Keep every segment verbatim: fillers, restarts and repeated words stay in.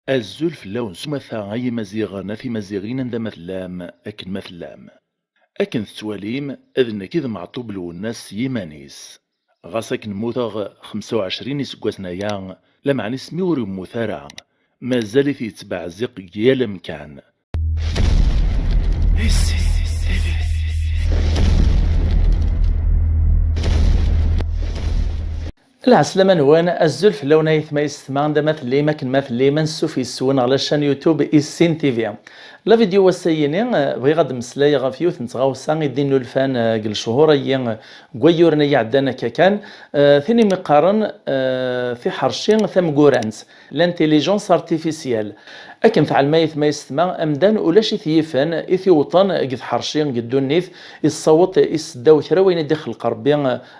Azul fell-awen s umata, ay Imaziɣen, a Timaziɣin, anda ma tellam, akken ma tellam. Akken tettwalim, d nekk i d Meɛṭub Lwennas s yiman-is. Ɣas akken mmuteɣ xemsa u ɛecrin iseggasen aya, lameɛna isem-iw ur yemmut ara. Mazal-it yettbeɛziq deg yal amkan. Lɛeslama-nwen, azul fell-awen ayetma yessetma, anda ma tellim, akken ma tellim, ansuf yes-wen ɣer la chaîne YouTube Issin T V. La vidéo wass-ayini, eh, bɣiɣ ad d-mmeslayeɣ ɣef yiwet n tɣawsa i d-innulfan, eh, deg lechuṛ-ayi, eh, deg wayyuren ay iɛeddan akka kan, eh, tin imi qqaren, eh, tiḥerci tamgurant, l'intelligence artificielle. Akken tɛelmem ayetma yessetma, amdan ulac i t-yifen, i t-iwṭen deg tḥerci deg ddunit, issaweḍ isseddaw kra wayen i d-ixleq Ṛebbi,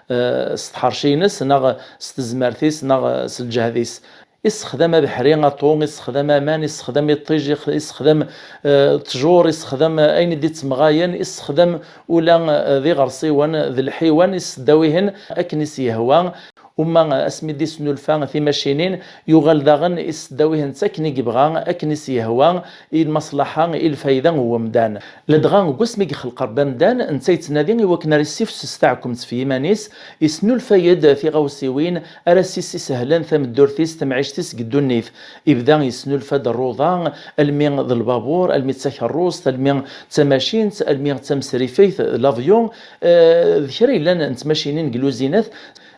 eh, s tḥerci-ines, neɣ s tezmert-is, neɣ s lǧehd-is. Issexdam abeḥri, aṭu, issexdam aman, issexdam iṭij, ix-, issexdam, eh, ṭṭjur, issexdam, eh, ayen i d-ittemɣayen, issexdam ula, eh, d iɣersiwen, d lḥiwan, isseddaw-ihen akken i s-yehwa. Uma, eh, asmi d-isnulfa timacinin, yuɣal daɣen isseddaw-ihen akken i yebɣa, akken i s-yehwa, i lmaṣlaḥa, i lfayda n wemdan. Ladɣa deg wasmi i yexleq Ṛebbi amdan, netta yettnadi i wakken ara yessifses taɛkemt f yiman-is, yesnulfa-d tiɣawsiwin ara s-isihlen tameddurt-is, tamɛict-is deg ddunit. Ibda yesnulfa-d rruḍa, almi d lbabur, almi d takerrust, almi d tamacint, almi d tamesrifegt, l'avion, eh, d kra yellan n tmacinin deg luzinat,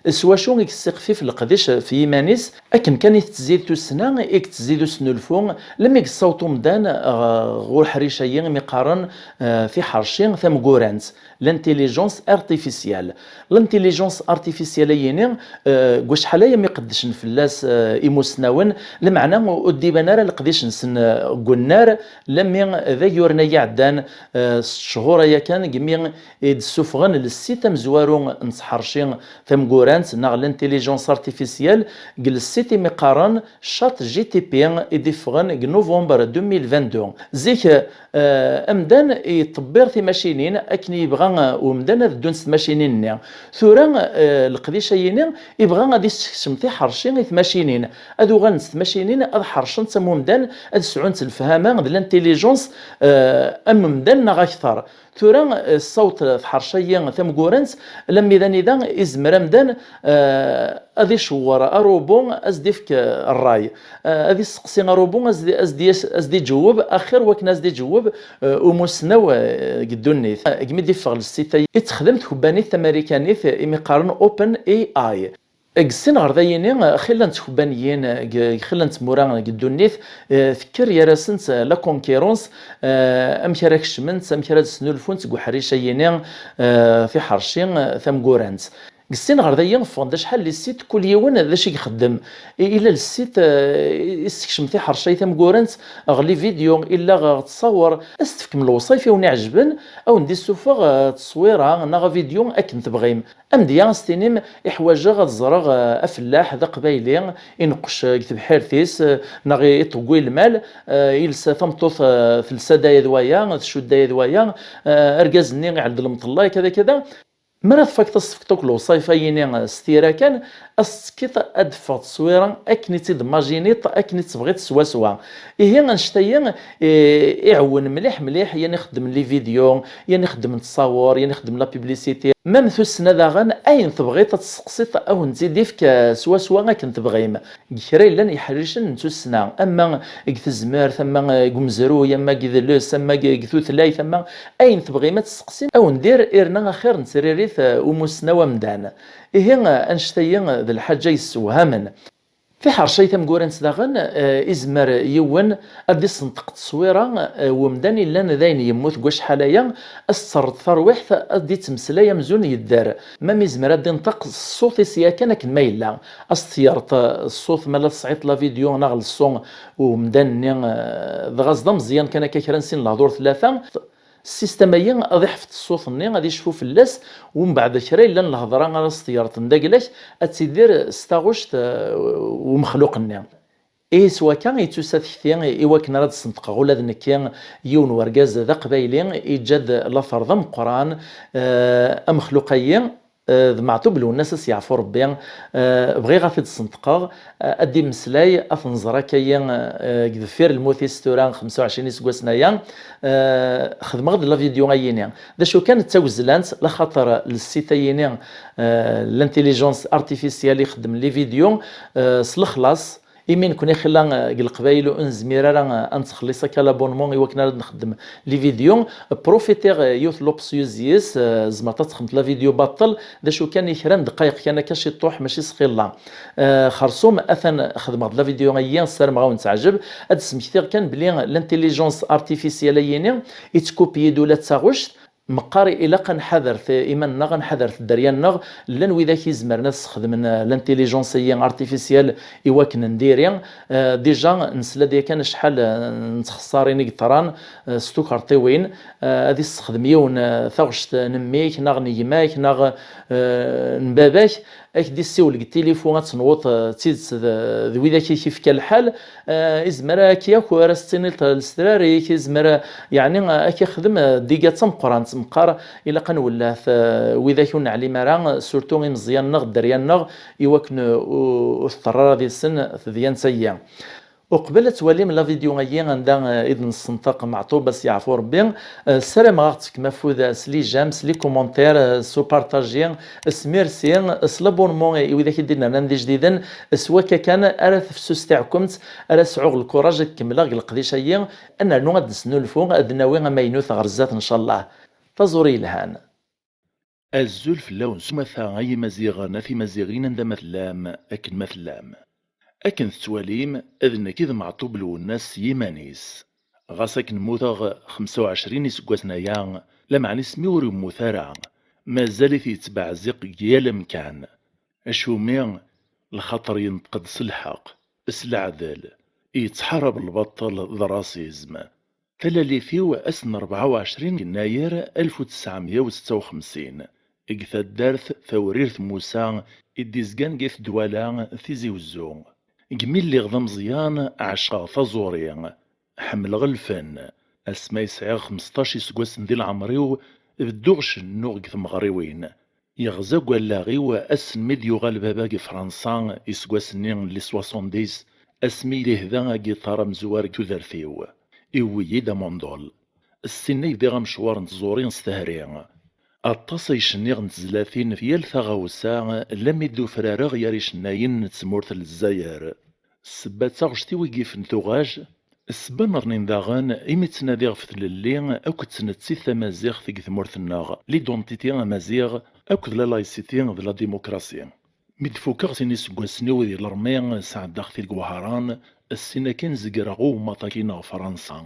s wacu i yessiqfif leqdic f yiman-is, akken kan i tettzid tussna, i yettzid usnulfu, lemmi yessaweḍ umdan ɣ-, ɣer uḥric-ayi imi qqaren, eh, tiḥerci tamgurant, l'intelligence artificielle. L'intelligence artificielle-ayini, eh, deg wacḥal aya mi qeddcen fell-as, eh, imusnawen, lameɛna ur d-iban ara leqdic-nsen, eh, deg unnar, lemmi d ayyuren ay iɛeddan, eh, s cchur aya kan, deg mi i d-ssufɣen lessit amezwaru n tḥerci tamgurant neɣ l'intelligence artificielle deg lessit imi qqaren ChatGTP i d-iffɣen deg novembre deux mille vingt-deux. Zik, eh, amdan yeṭṭebbir timacinin akken yebɣa, eh, umdan ad ddunt tmacinin-nni. Tura, eh, leqdic-ayini ibɣa ad issekcem tiḥerci i tmacinin, ad uɣalent tmacinin ad ḥercent am umdan, ad sɛunt lefhama d l'intelligence, eh, am umdan neɣ akteṛ. Tura, eh, tessaweḍ tḥerci-ayi tamgurant, lammi d anida izmer amdan, eh, ad icewwer arubu, ad s-d-ifk, eh, ṛṛay. Eh, ad isteqsi arubu, ad s-d-, ad s-d-, ad s-d-iǧewweb, axir wakken ad s-d-iǧewweb, eh, umusnaw, eh, deg ddunit. Eh, deg mi d-iffeɣ lessit-ayi, i texdem tkebbanit tamarikanit, eh, imi qqaren OpenAI. Deg sin ɣer dayini, xilla n tkebbaniyin, deg, deg xilla n tmura deg ddunit, eh, tekker gar-asent la concurrence, eh, amek ara kecment, amek ara d-snulfunt deg uḥric-ayini, eh, tiḥerci, eh, tamgurant. Deg sin ɣer dayi, ffɣen-d acḥal n lissit, kul yiwen d acu i ixeddem. I-, illa lessit, eh, i, i sekcem tiḥerci tamgurant, ɣer les vidéos, illa ɣer ttṣawer, ad s-tefkem lewṣayef i wen-iɛejben, ad wen-d-issufeɣ, eh, tteswira neɣ avidyu akken tebɣim. Amedya, a s-tinim, iḥwaǧeɣ ad ẓreɣ, eh, afellaḥ d aqbayli, ineqqec, eh, deg tebḥirt-is, eh, neɣ i-, iṭewwi lmal, eh, ilsa tameṭṭut, eh, telsa-d aya d waya, tcudd aya d waya, eh, argaz-nni iɛell-d lemṭella, kada, kada. Mi ara tfakeḍ, ad s-tefkeḍ akk lewṣayef-ayini, eh, s tira kan, ad s-tettekkiḍ ad d-teffeɣ tteswira akken i tt-id-tmajiniḍ, akken i tt-tebɣiḍ swaswa. Ihi, annect-ayi, eh, iɛewwen mliḥ, mliḥ, yan ixeddmen les vidéos, yan ixeddmen ttṣawer, yan ixeddmen la publicité. Même tussna daɣen, ayen tebɣiḍ ad testeqsiḍ, ad wen-tt-id-ifk, eh, swaswa akken tebɣim. Deg kra yellan iḥricen n tussna, ama deg tezmert, ama deg umezruy, ama deg idles, ama deg, deg tutlayt, ama ayen tebɣim ad testeqsim, ad wen-d-irr irna axir n tririt, eh, umusnaw amdan. Ihi, eh, annect-ayi, eh, d lḥaǧa yessewhamen. Tiḥerci tamgurant daɣen, eh, izmer yiwen ad d-isenṭeq tteswira, eh, n umdan illan d ayen yemmut deg wacḥal aya, ad s-terreḍ tarwiḥt, ad d-ittmeslay amzun yedder. Ma mi izmer ad d-inṭeq s ṣṣut-is yakan akken ma yella. Ad s-teyreḍ, eh, ṣṣut ma la tesɛiḍ la vidéo neɣ le son n umdan-nni, eh, dɣa s d ameẓyan kan akka kra n sin lehdur tlata. Ssistem-ayi ad iḥfeḍ ṣṣut-nni, ad icfu fell-as, umbeɛd kra yellan lhedra ara s-teyreḍ n dagla-k, ad tidir s taɣect, eh, umexluq-nni. Ihi s wakka i d-tusa tekti i wakken ara d-sneṭqeɣ ula d nekki, yiwen wergaz d aqbayli, iǧǧa-d later d ameqqran, eh, amexluq-ayi. Eh, d Meɛtub Lwennas, ad s-yeɛfu Rebbi. Eh, bɣiɣ ad t-id-sneṭqeɣ, eh, ad d-immeslay, ad t-nẓer akka-yi, eh, deg deffir lmut-is tura xemsa u ɛecrin iseggasen aya. Eh, xedmeɣ-d la vidéo ayini. D acu kan, d tawezlant, laxaṭer le site ayini, eh, l'intelligence artificielle ixeddem les vidéos, eh, s lexlaṣ. Imi nekni xilla, eh, deg Leqbayel ur nezmir ara, eh, ad nettxelliṣ akka l'abonnement i wakken ara d-nxeddem les vidéos, profitiɣ, eh, yiwet l'option yes, eh, tzemreḍ ad texdmeḍ la vidéo baṭel, d acu kan, i kra n ddqayeq kan akka ciṭuḥ, mačči s xilla. Eh, xersum, atan xedmeɣ-d la vidéo ayyi, ssarameɣ ad wen-teɛjeb. Ad d-smektiɣ kan belli l'intelligence artificielle ayini, ittkupyi-d ula d taɣect, meqqar ilaq ad nḥadret iman-nneɣ, ad nḥadret dderya-nneɣ. Llan widak izemren ad sxedmen, eh, l'intelligence-agi artificielle i wakken n diri. Eh, déjà, nesla-d yakan acḥal, eh, n txessarin i yeṭran, eh, s tukerṭiwin. Eh, ad issexdem yiwen, eh, taɣect n mmi-k, neɣ n gma-k, neɣ, eh, n baba-k, ad k-d-issiwel deg tilifu, ad tenwuḍ, eh, d tidet d, d widak i k-ifka lḥal. Eh, izmer ad k-yaker, ad s-tiniḍ lesrar-ik, izmer, yeɛni, ad k-ixdem, eh, dégâts d tameqqrant. Meqqar ilaq ad nwelleh, eh, widak ur neɛlim ara, surtout imeẓyanen-nneɣ, dderya-nneɣ, i wakken, eh, ur, ur teṭṭerr ara deg-sen tedyant-agi. Uqbel ad twalim la vidéo-agi anda, eh, i d-nessenṭaq Meɛtub, ad s-yeɛfu Rebbi, eh, ssarameɣ ad ɣ-tefkem afud, eh, s les j'aime, s les commentaires, eh, s upartaji, s merci, s l'abonnement i widak i d-inernan d ijdiden, s wakka kan ara tefsus tiɛekkemt, ara sɛuɣ lkuraj ad kemmleɣ deg leqdic-agi, ad nernu ad nesnulfu, ad nawi amaynut ɣer zdat, ncallah. Taẓuri yelhan. Azul fell-awen s umata, ay Imaziɣen, a Timaziɣin, anda ma tellam, akken ma tellam. Akken tettwalim, d nekk i d Meɛtub Lwennas s yiman-is. Ɣas akken mmuteɣ xemsa u ɛecrin iseggasen aya, lameɛna isem-iw ur yemmut ara. Mazal-it yettbeɛziq deg yal amkan. Acumi? Lxaṭer yenṭeq-d s lḥeqq, s leɛdel, yettḥarab lbaṭel d rrasizm. Talalit-iw ass n rebɛa u ɛecrin yennayer alef u tesɛemya u setta u xemsin, deg taddart Tawrirt Musa i d-izgan deg At Dwala Tizi Wezzu. Deg mi lliɣ d ameẓyan, ɛecqeɣ taẓuri, ḥemmleɣ lfen. Asmi ay sɛiɣ xmesṭac iseggasen di leɛmer-iw, bedduɣ cennuɣ deg tmeɣriwin. Yeɣza deg wallaɣ-iw ass-n mi d-yuɣal baba deg Fransa, iseggasen-nni n les soixante-dix, asmi i d-ihda agiṭar amezwar deg tudert-iw. Iwwi-yi-d amundul. Ssin-a i bdiɣ amecwar n tẓuri s tehri. Aṭas ay cenniɣ n tezlatin f yal taɣawsa, lammi d-ufrareɣ gar icennayen n tmurt n Lezzayer. Ssebba d taɣect-iw i yifen tuɣaj. Ssebba nniḍen daɣen, imi ttnadiɣ ɣef tlelli akked tnettit tamaziɣt deg tmurt-nneɣ, l'identité amaziɣ akked la laïcité d la démocratie. Mi d-fukeɣ sin iseggasen-iw di lermi, sɛeddaɣ-t-id deg Wehran, ssin akin zegreɣ ummaṭ-agi ɣer Fransa.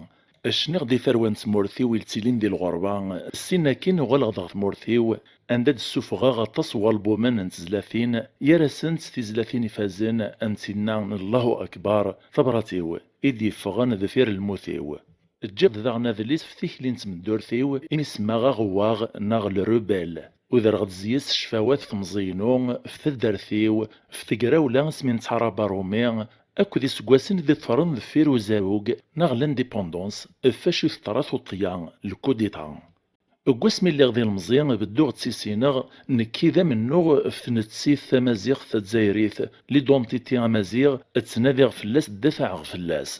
Cniɣ-d i tarwa n tmurt-iw i yettilin di lɣerba, ssin akin uɣaleɣ-d ɣer tmurt-iw, anda d-ssufɣeɣ aṭas n walbumen n tezlatin, gar-asent tizlatin ifazen am tinna n Allahu Akbar, tabrat-iw, i d-yeffɣen deffir lmut-iw. Ǧǧiɣ-d daɣen adlis f tikli n tmeddurt-iw imi semmaɣ Aɣewwaɣ neɣ Le Rebelle. Udreɣ-d zzis ccfawat f temẓi-inu, f taddart-iw, f tegrawla asmi nettɛarab Rumi, akked iseggasen i d-iḍefren deffir uzarug neɣ l'indépendance, f wacu teḍra tuṭṭya, le coup d'État. Deg wasmi lliɣ d ilemẓi, bedduɣ ttissineɣ, nekki d amennuɣ f tnettit tamaziɣt tazzayrit, l'identité amaziɣ, ttnadiɣ fell-as, ddafɛeɣ fell-as.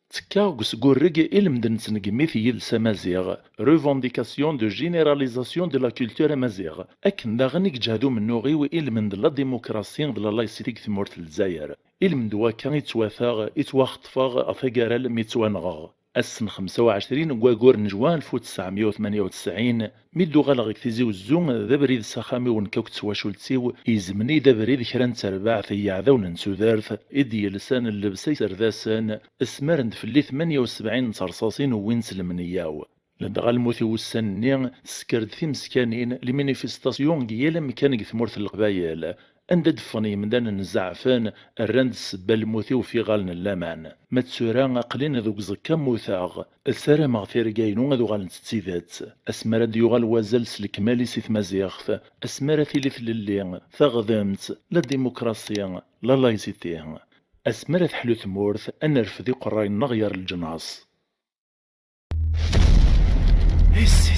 Ttekkaɣ deg usgurreg i lemden ttnegmit yid-s amaziɣ, revendication de généralisation de la culture amaziɣ, akken daɣen i yeǧhed umennuɣ-iw i lmend n la démocratie d la laïcité deg tmurt n Lezzayer. I lmend wakka i ttwafeɣ, i ttwaxeṭfeɣ ɣef agaral mi ttwanɣeɣ. Ass n xemsa u ɛecrin n waggur n juin alef u tesɛemya u tmanya u tesɛin, mi d-uɣaleɣ deg Tizi Wezzu, d abrid s axxam-iw nekk akked twacult-iw, yezmen-iyi-d abrid kra n terbaɛt n yiɛdawen n tudert i d-yelsan llebsa iserdasen, smaren-d fell-i tmanya u sebɛin n terṣaṣin wwin-tt lemneyya-w. Ladɣa lmut i wussan-nni, tesker-d timeskanin, les manifestations deg yal amkan deg tmurt n Leqbayel, anda d-ffɣen yemdanen zeɛfen, rran-d ssebba n lmut-iw f iɣallen n laman. Ma d tura aql-in deg uẓekka mmuteɣ, ssarameɣ tirga-inu ad uɣalent d tidet. Asmi ara d-yuɣal wazal s lekmal-is i tmaziɣt, asmi ara tili tlelli, taɣdemt, la démocratie, la laïcité. Asmi ara teḥlu tmurt, ad nerfed iqerray-nneɣ gar leǧnas. Et si